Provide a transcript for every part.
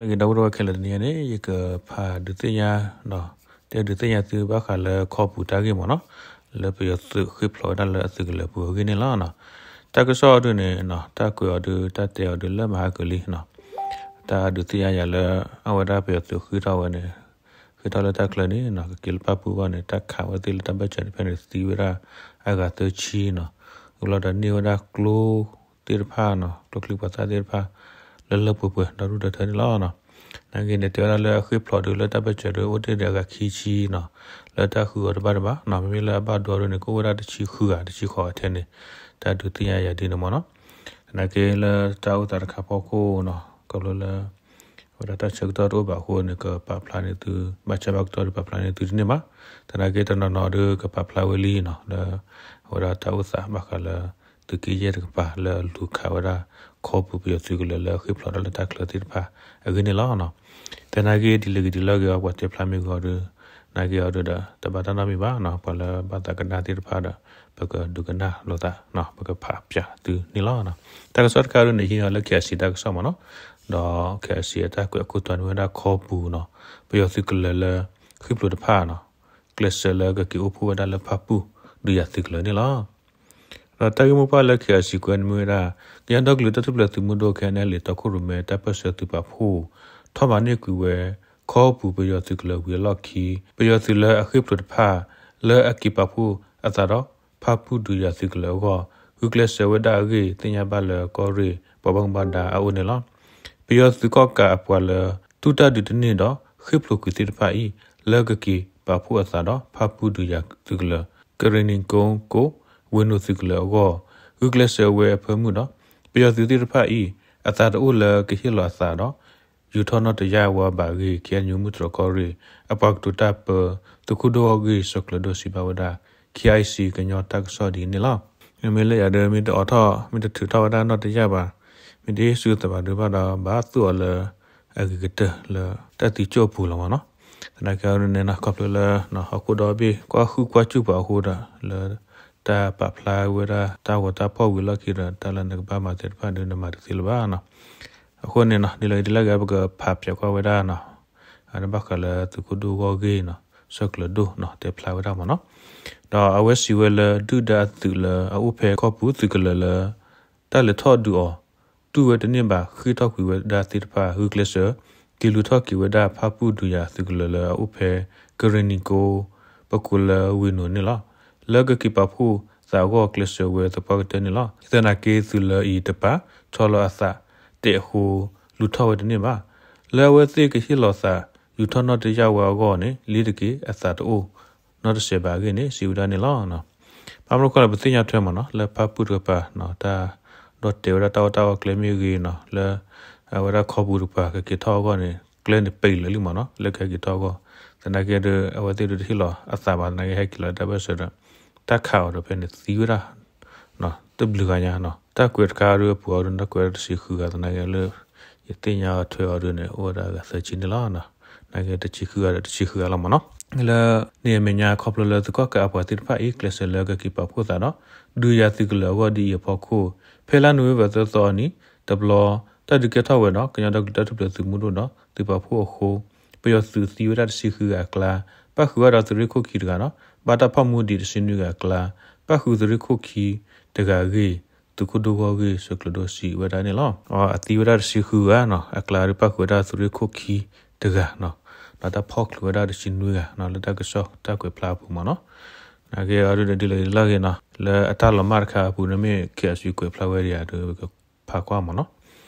လၢအဂ့ၤ ဒီပုၢ်ဝဲၢ်ခဲလၢာ်, တနံၤအံၤန့ၣ် ယကဖးဒုးသ့ၣ်ညါ, တဲဒုးသ့ၣ်ညါသုဘၣ်ဃးလၢခီပူၤတၢ်ဂ့ၢ်မ့ၢ်နီၤ, လၢပယီၤသုးဃ့ၢ်ဖျိးဝဲဒၣ်လၢအသုးကလၢၤပူၤအဂ့ၢ်န့ၣ်လီၤ. တၢ်ကစီၣ်အီၤဒုန့ၣ် တၢ်ကွဲးအီၤဒု တၢ်တဲအီၤဒုလၢမဟါကလံ, တၢ်ဒုးသ့ၣ်ညါယၤလၢ အဝဲဒၣ်ပယီၤသုးဃ့ၢ်ထီၣ်ဝဲန့ၣ်, ဃ့ၢ်ထီၣ်လၢတၢ်ချၢန့ၣ် ကက့ၤလၢပၢ်ပူၤအဂီၢ်န့ၣ် တၢ်ခးဝဲသ့ၣ်လၢတၢ်ဘၢၣ်စၢၤတဖၣ်န့ၣ် သံဝဲဒၣ်အဂၤသၢဆံနီၤ, အလီၢ်ဒီးန့ၢ်ဝဲဒၣ်ကျိသ့ၣ်တဖၣ်နီၤ, ကျိချံပှၤသၣ်သ့ၣ်တဖၣ် လၢလၢပှဲၤပှဲၤ ဒီဒူၣ်ဒီထၢန့ၣ်လီၤ. နာ်က့န့ၣ် တဲဝဲဒၣ်လၢအဃ့ၢ်ဖျိးဒုလၢတၢ်ဘၢၣ်စၢၤဒု အိၣ်တ့ၢ်ဒီးအဂၤခံဆံနီၤ, လၢတၢ်ဃုအီၤတဘၣ်တဘၣ်နီၤ, မ့မ့ၢ်လၢအဘၣ်ဒိဒုန့ၣ် ကအိၣ်ဝဲဒၣ်တဆံဃုဂၤ တဆံဃိးဂၤထဲန့ၣ် တၢ်ဒုးသ့ၣ်ညါယၤဒ်န့ၣ်မ့ၢ်နီၤ. သနာ်က့လၢတၢ်အိၣ်သးတခါဖီခိၣ်နီၤ, ခီဖျိလၢ အဝဲဒၣ်တၢ်ဆၢကတီၢ်တအိၣ်ဘၣ်အဃိန့ၣ် ကပာ်ဖျါန့ၢ်သု, ဘၣ်ဆၢဘၣ်ကတီၢ်ဒီးပာ်ဖျါန့ၢ်သုတန့ၢ်ဘၣ်. သနာ်က့တနီၤနီၤဒုကပာ်ဖျါဝဲလံနီၤ, လၢ အဝဲဒၣ်တၢ်အိၣ်သးဘၣ်ဃးလၢ သုးက့ယဲၢ်တကပၤလၢအလူၤခးဝဲဒၣ် ခီပူၤပယီၤသုးကလၢၤလၢအဃ့ၢ်ဖျိးဒၣ်လၢတၢ်ချၢသ့ၣ်တဖၣ်အဂ့ၢ်န့ၣ်လီၤ. သနာ်က့ဒ်လဲၣ်ဂ့ၤဒ်လဲၣ်ဂ့ၤအီၤ ပှၤတဲဖျါမ့ၢ်ဂ့ၤအီၤဒု, နာ်က့အီၤဒုဒီး တဘၣ်တၢ်နီတမံၤဘၣ်နီၤ, ပှၤလၢဘၣ်သးကနၣ်သ့ၣ်တဖၣ်ဒီး ပကဒုးကနၣ်လိာ်သး, ပကဖးပၠးသုန့ၣ်လီၤ. တၢ်ကစီၣ်တခါဒုန့ၣ် ဟံးန့ၢ်အီၤလၢ KIC တၢ်ကစီၣ်မ့ၢ်နီၤ, ဒီး KIC အတၢ်ကွဲးအခိၣ်တီန့ၣ်မ့ၢ်ဝဲဒၣ်ခီပူၤနီၤ, ပယီၤသုးကလၢၤလၢ ဃ့ၢ်ဖျိးတဖၣ်နီၤ, ကျဲးစၢးလၢကက့ၤအိၣ်ဖှိၣ်ဝဲဒၣ်လၢဖၣ်ပူၣ်ဒုးယၤသုးကလၢၤန့ၣ်လီၤ. ဒီးတၢ်ဂ့ၢ်မိၢ်ပှၢ်လၢ KIC ကွဲးန့ၣ်မ့ၢ်ဝဲဒၣ် ကညီဒီကလုာ်တၢ်ထူၣ်ဖျဲးသုးမုၢ်ဒိၣ် KNLA တီခိၣ်ရိၣ်မဲ တၢ်ပၢၢ်ဆၢသုးပာ်ဖှိၣ် ထီၣ်မၤန့ၢ်ကွံာ်ဝဲ ခီပူၤပယီၤသုးကလၢၤဝံၤအလီၢ်ခံ ပယီၤသုးလၢအဃ့ၢ်ဖျိးတဖၣ် လၢအက့ၤပာ်ဖှိၣ်အသးဒီး ဖၣ်ပူၣ်ဒုးယၤသုးကလၢၤအဂီၢ် ဂုာ်ကျဲးစၢးဝဲဒၣ်အဂ့ၢ် သ့ၣ်ညါဘၣ်လၢကီၢ်ရ့ၣ် ပှၤဘၣ်မူဘၣ်ဒါအအိၣ်န့ၣ်လီၤ. ပယီၤသုးကီၣ်ကးအပှၤလၢ တူၢ်တၢ်ဒုးတန့ၢ်ဒီး ဃ့ၢ်ဖျိးကွံာ်သ့ၣ်တဖၣ်အံၤ လၢကက့ၤပာ်ဖှိၣ်အသးဒီး ဖၣ်ပူၣ်ဒုးယၤသုးကလၢၤ ကရ့ၣ်နံၣ်ကိကိၣ် ဝ့ၢ်နိာ်သုးကလၢၤအဂီၢ် ဂုာ်ကျဲးစၢးဝဲအဖၢမုၢ်ဒီး ပယီၤသုးသ့ၣ်တဖၣ်အံၤ အသးတအိၣ်လၢကဟ့ၣ်လီၤအသးဒီး ယူၤထီၣ်နီၣ်တယၢ်ဝဲဘၣ်အဂ့ၢ် KNU မုၢ်တြီၤကီၢ်ရ့ၣ် အပှၤကတိၤတၢ်ပၢ သုးခိၣ်ဒိၣ်ဂီၢ်ဂ့ၢ် ဆၢကျၢၤဒိၣ် စံးဘၣ်ဝဲဒၣ် KIC ကညီတၢ်ကစီၣ်ဒ်အံၤန့ၣ်လီၤ. မ့မ့ၢ်လၢယၤဒီး မ့ၢ်တအိးထီၣ် မ့ၢ်တထုးထီၣ်ဝဲဒၣ်နီၣ်တယၢ်ဘၣ်, မ့ၢ်တဟ့ၣ်ဆူသးဘၣ်ဒုဘၣ်ဒီး ဘၣ်သူၣ်အီၤလၢအဂ့ၤကတၢၢ်လၢတၢ်သံကၠိၣ်အပူၤလီၤမ့ၢ်နီၤ. သနာ်က့အီၤဒုန့ၣ်နီၤ ခီဖျိလၢ ဟီၣ်ခိၣ်ဒီဘ့ၣ် ကွၢ်ဟုၣ်ကွၢ်စူၣ်ပှၤအဃိဒီး လၢတၢ်ပာ်ဖျါဝဲဒၣ်တၢ်ဂီၤတၢ်ဖီၣ်ဝံၤအလီၢ်ခံဒီး တၢ်လၢနကဘၣ်မၤသ့ၣ်တဖၣ်ဒု နမၤတသ့လၢၤဘၣ်နီၤ. အဃိန့ၣ်နီၤ ဒ်လဲၣ်ဂ့ၤဒ်လဲၣ်ဂ့ၤ ပကဖးပၠးကွၢ်ဝဲဒၣ်နီၤ, အန့ၣ်ဘၣ်ဃးလၢသုးခိၣ်ဒိၣ်ဂီၢ်ဂ့ၢ်နီၤ ဆၢကျၢၤဒိၣ်နီၤ တဲဖျါဝဲဒၣ်မ့ၢ်နီၤ. ဒီးအဝဲစံးဝဲလၢ ဒုၣ်ဒါအသုးလၢအအိၣ်ဖဲခီပူၤသုးကလၢၤလၢ တၢ်လဲၤထီၣ်ဒုးအီၤ တူၢ်ဝဲတန့ၢ်ဘၣ် ဃ့ၢ်ထီၣ်ကွံာ်ဝဲဒၣ်သ့ၣ်တဖၣ် ဂုာ်ကျဲးစၢး က့ၤလူၤထီၣ်က့ၤဝဲဒၣ်ဖၣ်ပူၣ်ဒုးယၤသုးကလၢၤလၢအအိၣ်ဖဲ ကရ့ၣ်နံၣ်ကိ ပကိးလၢဝ့ၢ်နိာ်န့ၣ်လီၤ. လၢကက့ၤပာ်ဖှိၣ်သးအဂီၢ် ကျဲးစၢးဝဲသပှၢ်ကတၢၢ်န့ၣ်လီၤ. သနာ်က့သုးလၢအံၤတပၤ ဆီလီၤအသးတဲာ်အဃိ လူၤထီၣ်ဝဲတန့ၢ်ဘၣ်. လၢအဝဲသ့ၣ်ကဟ့ၣ်လီၤသး ယူၤထီၣ်နီၣ်တယၢ်ဝဲအဂီၢ်န့ၣ် လ့ၤတက့ၤအသးတအိၣ်နီတစဲးဘၣ်အဂ့ၢ်န့ၣ် စံးဝဲဒၣ်န့ၣ်လီၤ. ဘၣ်မနုၤဃိလဲၣ် ပသ့ၣ်ညါထွဲမ့ၢ်နီၤ လၢဖၣ်ပူၣ်တကပၤ တၢ်ဒီၣ်တဲာ်ဝဲဒၣ်တၢ်အီၣ်တၢ်အီကျဲမ့ၢ်ဂ့ၤနီၤ လၢအဝဲဒၣ်ခီပူၤတကပၤ ကက့ၤထီၣ်အဂီၢ်န့ၣ် ကျဲန့ၣ်ပံးလၢာ်လံမ့ၢ်နီၤ လၢကက့ၤထီၣ်အဂီၢ်. သနာ်က့ဒီး အဝဲသ့ၣ်ဒုးတဟ့ၣ်လီၤအသးဘၣ် သနာ်က့ဟဲက့ၤလီၤတၢ်ဘၢၣ်စၢၤဒီး တၢ်ခးအီၤဒီးဖဲန့ၣ်သံဝဲဒၣ် တဘျုးဂၤညါနီၤ. တၢ်ကွဲးတခါဒီးအပူၤအီၤဒီး တၢ်ကွဲးတဆံဃုဂၤ သနာ်က့လၢ ယသ့ၣ်ညါထွဲအီၤဒုန့ၣ် အိၣ်ဝဲဒၣ်အဂၤသၢဆံန့ၣ်လီၤ. သနာ်က့တဆံဃုဂၤဒီးတဆံဃုဂၤလီၤမ့ၢ်နီၤ. လၢန့ၣ်အမဲာ်ညါခီဖျိလၢသုးကီၣ်ကးအပှၤသ့ၣ်တဖၣ်အံၤ ကျဲးစၢးလၢကက့ၤပာ်ဖှိၣ်သးဒီး ဒုးယၤသုးကလၢၤအဂီၢ်ဒ်အံၤအဖီခိၣ် ဖဲလါနိၣ်ဝ့ဘၢၣ်သၢသီအနံၤ တဘျီ တၢ်ဒုးကဲထီၣ်ဝဲဒီး ကညီဒီကလုာ်တၢ်ထူၣ်ဖျဲးသုးမုၢ်ဒိၣ်ဒီးသုးပာ်ဖှိၣ်အဃိ ပယီၤသုးသံဝဲဒၣ်တဆံဃုဂၤအကျါ ပၣ်ဃုာ်ဝဲဒီးသုးရ့ၣ်ခိၣ်ခံတဂၤဒီး ဘၣ်တၢ်ဖီၣ်မူဒံးတဆံနွံဂၤအကျါ ပၣ်ဃုာ်သုးရ့ၣ်ခိၣ်ခံတဂၤအဂ့ၢ် သုးခိၣ်ဒိၣ်ဂီၢ်ဂ့ၢ် ဆၢကျၢၤဒိၣ်စံးဝဲဒၣ်န့ၣ်လီၤ. အသံဝဲဒၣ်တဆံဃုဂၤနီၤ အကျါဒီးပၣ်ဃုာ်ဝဲဒၣ်သုးရ့ၣ်ခိၣ်ခံတဂၤနီၤ ဒီးတၢ်ဖီၣ်ချုးဝဲဒၣ်တဆံနွံဂၤနီၤ လၢတၢ်ကစီၣ်တၢ်ကွဲးဖျါအပူၤမ့ၢ်နီၤ. သနာ်က့အီၤဒုဒီးဒ်လဲၣ်ဂ့ၤဒ်လဲၣ်ဂ့ၤနီၤ လၢအတၢ်လီၤမၢ်တခါအပူၤန့ၣ်မ့ၢ် KIC ကွဲးဖျါဝဲဒၣ်ဒီး ပကဖးကွၢ်မ့ၢ်နီၤ.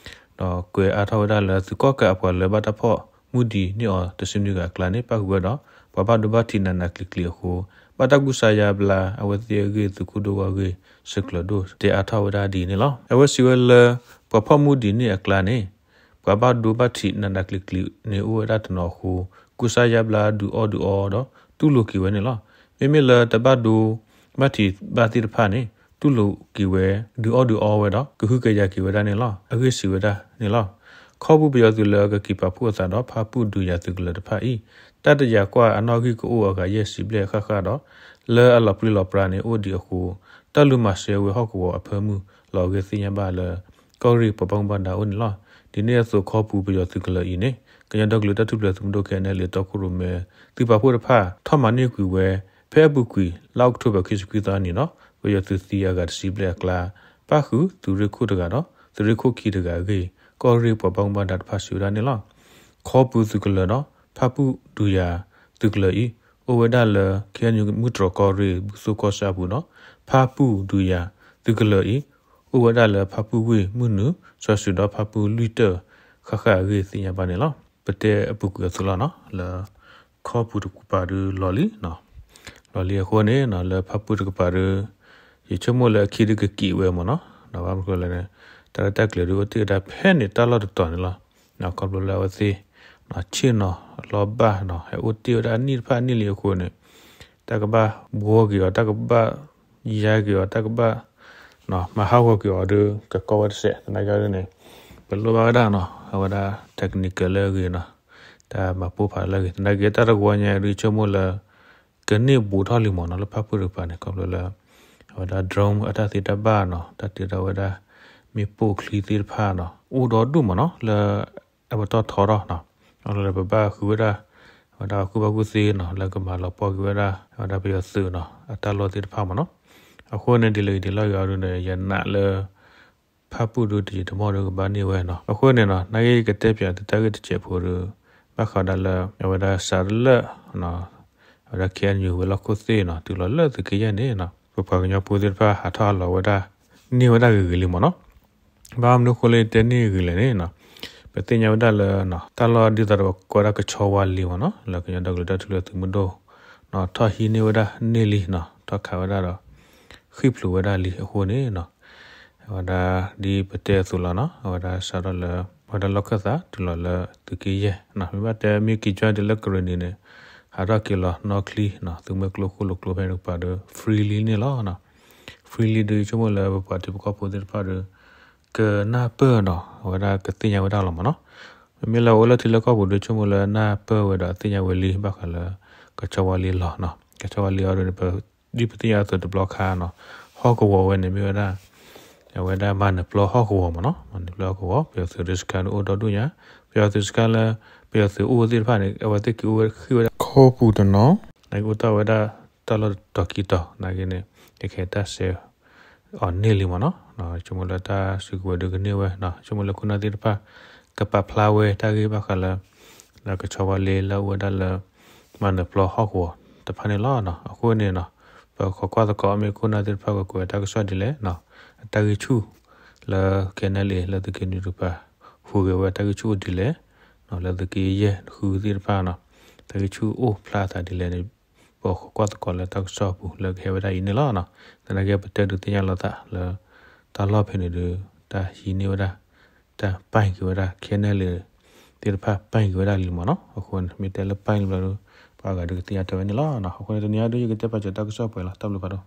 ဒီးကွဲးအါထီၣ်ဝဲဒၣ်လၢသုးကီၣ်ကးအပှၤလၢဘၣ်တၢ်ဖီၣ်မူဒံးန့ၢ်အီၤတဆံနွံဂၤအကျါန့ၣ် ပၣ်ဃုာ်ဝဲဒီး ပှၤဘၣ်ဒိဘၣ်ထံးနးနးကျံၤကျံၤအဃိ ဘၣ်တၢ်ကူစါယါဘျါအဝဲသ့ၣ်အဂ့ၢ် သုးခိၣ်ဒိၣ်ဂီၢ်ဂ့ၢ် ဆၢကျၢၤဒိၣ်တဲအါထီၣ်ဝဲဒၣ်ဒ်န့ၣ်လီၤ. အဝဲစံးဝဲလၢ ပှၤဖီၣ်မူဒံးန့ၢ်အကျါန့ၣ် ပှၤဘၣ်ဒိဘၣ်ထံးနးနးကျံၤကျံၤန့ၣ်အိၣ်ဝဲဒၣ်တနီၤအဃိ ကူစါယါဘျါဒုးအီၣ်ဒုးအီဒီး တူၢ်လိာ်က့ၤဝဲန့ၣ်လီၤ. မ့မ့ၢ်လၢတဘၣ်ဒိဘၣ်ထံးဘၣ်သ့ၣ်တဖၣ်န့ၣ် တူၢ်လိာ်က့ၤဝဲ ဒုးအီၣ်ဒုးအီဝဲဒီး ကဟုကယာ်က့ၤဝဲဒၣ်န့ၣ်လီၤ. အဂ့ၢ်စံးဝဲဒၣ်န့ၣ်လီၤ. ခီပူၤပယီၤသုးလၢကက့ၤပာ်ဖှိၣ်အသးဒီးဖၣ်ပူၣ်ဒုးယၤသုးကလၢၤတဖၣ်အံၤ တၢ်တယာ်ကွၢ်အနီၣ်ဂံၢ်ကအိၣ်အဂၤယဲၢ်ဆံဘျဲၣ်ဃၣ်ဃၣ်ဒီး လၢအလီၤပြံလီၤပြါန့ၣ်အိၣ်ဒံးအဃိ တၢ်လူၤမၤစၢၤဝဲဟီၣ်ကဝီၤအဖၢမုၢ်လီၤအဂ့ၢ်သ့ၣ်ညါဘၣ်လၢ ကီၢ်ရ့ၣ်ပှၤဘၣ်မူဘၣ်ဒါအိၣ်န့ၣ်လီၤ. ဒ်န့ၣ်အသိးခီပူၤပယီၤသုးကလၢၤအံၤန့ၣ် ကညီဒီကလုာ်တၢ်ထူၣ်ဖျဲးသုးမုၢ်ဒိၣ် ခဲအံၤန့ၣ် လၢတီခိၣ်ရိၣ်မဲ သုးပာ်ဖှိၣ်တဖၣ် ထီၣ်မၤန့ၢ်ကွံာ်ဝဲ ဖဲအပူၤကွံာ် လါအီးကထိဘၢၣ် ခံဆံခွံသီအနံၤနီၤ ပယီၤသုးသံအဂၤတဆံဘျဲၣ်အကျါ ပၣ်ဃုာ်သုးရ့ၣ်ခိၣ်တဂၤဒီး သုးရ့ၣ်ခိၣ်ခံတဂၤအဂ့ၢ် ကီၢ်ရ့ၣ်ပှၤဘၣ်မူဘၣ်ဒါတဖၣ်စံးဝဲဒၣ်န့ၣ်လီၤ. ခီပူၤသုးကလၢၤနီၤ ဖၣ်ပူၣ်ဒုးယၤသုးကလၢၤအံၤ အိၣ်ဝဲဒၣ်လၢ ခဲအံၤန့ၣ် မုၢ်တြီၤကီၢ်ရ့ၣ် ဘူၣ်သိၣ်ကီၢ်ဆၣ်အပူၤနီၤ ဖၣ်ပူၣ်ဒုးယၤသုးကလၢၤအံၤ အိၣ်ဝဲဒၣ်လၢဖၣ်ပူၣ်ဝ့ၢ်မုၢ်နုာ် စီၤစုၤဒီးဖၣ်ပူၣ်လွံၢ်တၢၢ် ဃၣ်ဃၣ်အဂ့ၢ်သ့ၣ်ညါဘၣ်န့ၣ်လီၤ. ပတဲအပူၤကွံာ်အသိးလီၤနီၤ လၢခီပူၤတကပၤဒုးလီၤလံ လီၤလံအဃိန့ၣ်နီၤ လၢဖၣ်ပူၣ်တကပၤဒုး ယဆိကမိၣ်လၢအခံဒုးကက့ၤဝဲမ့ၢ်နီၤ ဘၣ်မနုၤလဲၣ်န့ၣ် တၢ်ရဲၣ်တၢ်ကျဲၤဒုးအိၣ်တ့ၢ်ဝဲဒၣ်ဖဲန့ၣ်တၢ်လီၢ်တတီၤန့ၣ်လီၤ. ခီဖျိလၢအဝဲသ့ၣ် ဆ့ၣ်နီၤအလီၢ်ဘၣ်နီၤ ဟဲအိၣ်တ့ၢ်ဝဲဒၣ်နံၣ်တဖၣ်နံၣ်လံအဃိန့ၣ် တၢ်ကဘၣ်ဘှီက့ၤအီၤ တၢ်ကဘၣ်ယါက့ၤအီၤ တၢ်ကဘၣ် မၤဟးဂီၤက့ၤအီၤဒုး ကကီဝဲတစဲး သနာ်က့ဒ်န့ၣ် ပလိၣ်ဘၣ်ဝဲဒၣ်နီၤ အဝဲဒၣ် technical လၢအဂ့ၤနီၤ တၢ်မၤပိၢ်ဖးလၢအဂ့ၤ သနာ်က့တၢ်တဝီညါဒုးဆိကမိၣ်လၢ ကန့ၢ်ဘူးထီၣ်လံမ့ၢ်နီၤ လၢဖၣ်ပူၣ်တကပၤန့ၣ် ခီဖျိလၢ အဝဲဒၣ် drone အတၢ်သ့တၢ်ဘၣ်နီၤ တၢ်တုၤဒၣ်ဝဲဒၣ် မ့ၣ်ပိၢ်ချံသ့ၣ်တဖၣ်နီၤ အိၣ်ဒီဒူၣ်မ့ၢ်နီၤ လၢအပတီၢ်ထီထီၣ်နီၤ လၢပဘၣ်ဃုဝဲဒၣ် အဝဲဒၣ်ကူၣ်ဘၣ်ကူၣ်သ့နီၤ လၢကမၤလီၤပှီၢ်က့ၤဝဲဒၣ် အဝဲဒၣ်ပယီၤသုးနီၤ အတၢ်လီၢ်သ့ၣ်တဖၣ်မ့ၢ်နီၤ အဃိန့ၣ်ဒ်လဲၣ်ဂ့ၤဒ်လဲၣ်ဂ့ၤအီၤဒုးန့ၣ် ယနာ်လၢ ဖၣ်ပူၣ်ဒုးတယံာ်တမီၢ်ဒုးကဘၣ်န့ၢ်ဝဲနီၤ အဃိန့ၣ်နီၤ နာ်က့ယကတဲပၠးသုတၢ်ဂ့ၢ်တစဲးဖိဒုး ဘၣ်ဃးဒၣ်လၢ အဝဲဒၣ်စးထီၣ်လၢ အဝဲဒၣ် ခဲအံၤန့ၣ် ဝဲၤလီၢ်ခိၣ်သ့ၣ်နီၤ တုၤလီၤလၢသုးက့ယဲၢ်န့ၣ်နီၤ ပပှၤကညီဖိသ့ၣ်တဖၣ်ဟးထီၣ်ဟးလီၤဝဲဒၣ် န့ၢ်ဝဲဒၣ်ဂ့ၤဂ့ၤလံမ့ၢ်နီၤ ဘၣ်မနုၤအဃိလၢတဲန့ၢ်ဂ့ၤလံန့ၣ်နီၤ ပသ့ၣ်ညါဝဲဒၣ်လၢ တၢ်လီၢ်ဒ်သိးဒီးကိးဝဲဒၣ်ကဆီဝါလ့မ့ၢ်နီၤ လၢကညီဒီကလုာ်တၢ်ထူၣ်ဖျဲးသုးမုၢ်ဒိၣ် ထီၣ်ဟံးန့ၢ်ဝဲဒၣ်န့ၢ်လံနီၤ ထီၣ်ခးဝဲဒၣ်ဒီး ဃံၣ်ဖျိးဝဲဒၣ်လံအဃိန့ၣ်နီၤ အဝဲဒၣ်ဒ်ပတဲအသိးလီၤနီၤ အဝဲဒၣ်စးထီၣ်လၢ အဝဲဒၣ်လီၢ်ခၢၣ်သးတုၤလီၤလၢသုးက့ယဲၢ်နီၤ မ့ၢ်ဘၣ်တဲမ့ၢ်က့ၤကၠီဒ်လၢကရ့ၣ်နံၤန့ၣ် ဟးထီၣ်က့ၤလီၤနီၢ်ချံနီၤ သုးမုၢ်ကျိခိၣ်လိာ်ကျိဖဲန့ၣ်တကပၤဒီး free လံန့ၣ်လီၤ free လံဒုးဆိကမိၣ်လၢပပှၤထံဖိကီၢ်ဖိသ့ၣ်တဖၣ်ဒီး ကနၢ်ပၢၢ်နီၤ အဝဲဒၣ်ကသ့ၣ်ညါဝဲဒၣ်လီၤမ့ၢ်နီၤ မ့မ့ၢ်လၢအအိၣ်လၢထံလၢကီၢ်ပူၤဒုးဆိကမိၣ်လၢနၢ်ပၢၢ်ဝဲဒီးသ့ၣ်ညါဝဲလံ ဘၣ်ဃးလၢ ကဆီဝါလ့လီၤနီၤ ကဆီဝါလ့အီၤဒုးန့ၣ် ဒ်ပသ့ၣ်ညါအသိးတဘျီခါနီၤ ဟီၣ်ကဝီၤဝဲန့ၣ်မ့ၢ်ဝဲဒၣ် အဝဲဒၣ်မၤနၢၤပျီဟီၣ်ကဝီၤမ့ၢ်နီၤ မၤနၢၤပျီဟီၣ်ကဝီၤ ပယီၤသုးဒုးစခါန့ၣ်အိၣ်ဒီဒူၣ်ညါ ပယီၤသုးစခါလၢ ပယီၤသုးအိၣ်သ့ၣ်တဖၣ်န့ၣ် အဝဲသ့ၣ်က့ၤအိၣ်ဝဲဃ့ၢ်ဝဲဒၣ် ခီပူၤတနီၤ နာ်က့အိၣ်တ့ၢ်ဝဲဒၣ်တၢ်လီၢ်တတီၤခံတီၤ နာ်က့န့ၣ် ကခဲတၢ်ဆှၢ အီၤန့ၢ်လံမ့ၢ်နီၤ ဆိကမိၣ်လၢတၢ်စုကဝဲၤဒုးကန့ၢ်ဝဲနီၤ ဆိကမိၣ်လၢခိၣ်နၢ်သ့ၣ်တဖၣ် ကပာ်ဖျါဝဲတၢ်ဂ့ၢ်ဘၣ်ဃးလၢ လၢကဆီဝါလ့လၢအအိၣ်ဝဲဒၣ်လၢ မၤနၢၤပျီဟီၣ်ကဝီၤတဖၣ်န့ၣ်လီၤနီၤ အဃိန့ၣ်နီၤ ပခိးကွၢ်သကိးမ့ၢ်ခိၣ်နၢ်သ့ၣ်တဖၣ်ကကွဲးတၢ်ကစီၣ်ဒ်လဲၣ်နီၤ အတၢ်ဂံၢ်ဆူၣ် လၢ ခဲနဲလ် လၢသုးက့နွံတကပၤ ဟူးဂဲၤဝဲတၢ်ဂံၢ်ဆူၣ်အိၣ်ဒ်လဲၣ်နီၤ လၢသုးက့ယဲၢ်ဃုသ့ၣ်တဖၣ်နီၤ တၢ်ဂံၢ်ဆူၣ်အိၣ်ဖျါအသးဒ်လဲၣ်န့ၣ် ပခိးကွၢ်သကိးလၢတၢ်ကစီၣ်အပူၤလၢကဟဲဝဲဒၣ်အံၤန့ၣ်လီၤနီၤ သနာ်က့ပတဲဒုးသ့ၣ်ညါလိာ်သးလၢ တၢ်လီၢ်ဖဲန့ၣ်ဒုး တၢ်ဟံးန့ၢ်ဝဲဒၣ် တၢ်ပၢၢ်က့ၤဝဲဒၣ် ခဲနဲလ် သ့ၣ်တဖၣ်ပၢၢ်က့ၤဝဲဒၣ်လံမ့ၢ်နီၤ အဃိန့ၣ် မ့ၢ်တဲလၢပၢၢ်လံဘျီဒုး ပှၤဂၤဒုးကသ့ၣ်ညါတဲဝဲန့ၣ်လီၤနီၤ အဃိန့ၣ် တနံၤအံၤဒုးယကတဲပာ်စၢၤတၢ်ကစီၣ်ပှဲၤလီၤ တၢ်ဘျုးဖးဒိၣ်